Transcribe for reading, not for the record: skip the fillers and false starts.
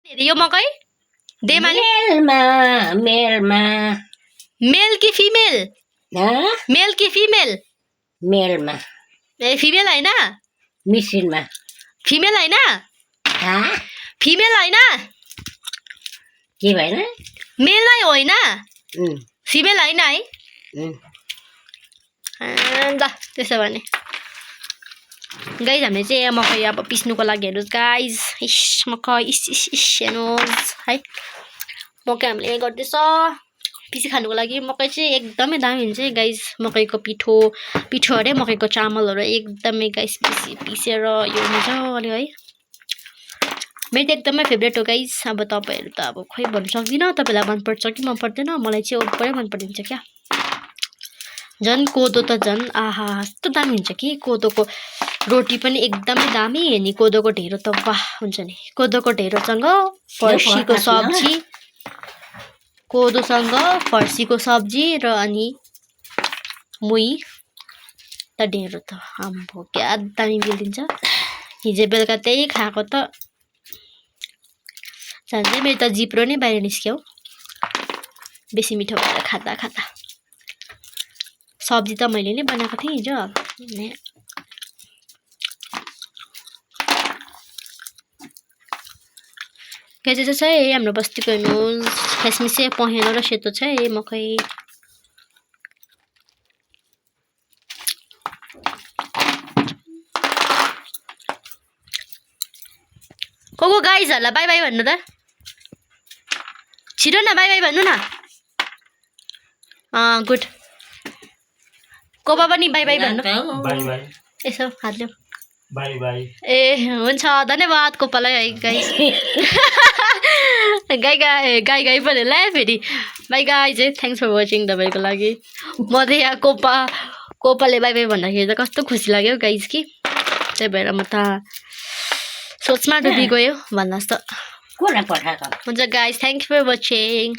यो मकै देमाले मेलमा मेल कि फिमेल मेल कि फिमेल मेलमा ए फिमेल हैन मिसिनमा फिमेल हैन फिमेल हैन के भएन मेल नै होइन फिमेल हैन है ल त्यसो भने गाइज हामीले चाहिँ मकै अब पिस्नुको लागि हेर्नुहोस् गाइज इस मकै इस इस इस हेर्नुहोस् है मकै हामीले गर्दैछ पिसी खानुको लागि मकै चाहिँ एकदमै दामी हुन्छ है गाइज मकैको पिठो अरे मकैको चामलहरू एकदमै गाइज पिसेर यो मजाले है मेरो त एकदमै फेभरेट हो गाइज अब तपाईँहरू त अब खोइ भन्नु सक्दिनँ तपाईँलाई मनपर्छ कि मन पर्दैन मलाई चाहिँ पुरै मन परिदिन्छ क्या झन् कोदो त झन् आहा यस्तो दामी हुन्छ कि कोदोको रोटी पनि एकदमै दामी अनि कोदोको ढेँडो त वाह हुन्छ नि कोदोको ढेँडोसँग फर्सीको सब्जी कोदोसँग फर्सीको सब्जी र अनि मुही त ढेँडो त आम्बो क्या दामी मिलिदिन्छ हिजो बेलुका त्यही खाएको त झन् मेरो त जिब्रो नै बाहिर निस्क्यो बेसी मिठो भएर खाँदा सब्जी त मैले नै बनाएको थिएँ हिजो चाहिँ छ है हाम्रो बस्तीको हेर्नुहोस् खसमिसे पहेँलो र सेतो छ है मकै को गाइजहरूलाई बाई बाई भन्नु त छिटो न बाई बाई भन्नु न गुड कोपा पनि बाई बाई भन्नु यसो हाल्यो बाई बाई ए हुन्छ धन्यवाद कोपालाई है गाइस गाई पनि ल फेरि बाई गाई चाहिँ थ्याङ्क्स फर वाचिङ तपाईँको लागि म त यहाँ कोपाले बाई बाई भन्दाखेरि त कस्तो खुसी लाग्यो गाइस कि त्यही भएर म त सोचमा डुबी गयो भन्नुहोस् त को पठाएको हुन्छ guys thank you for watching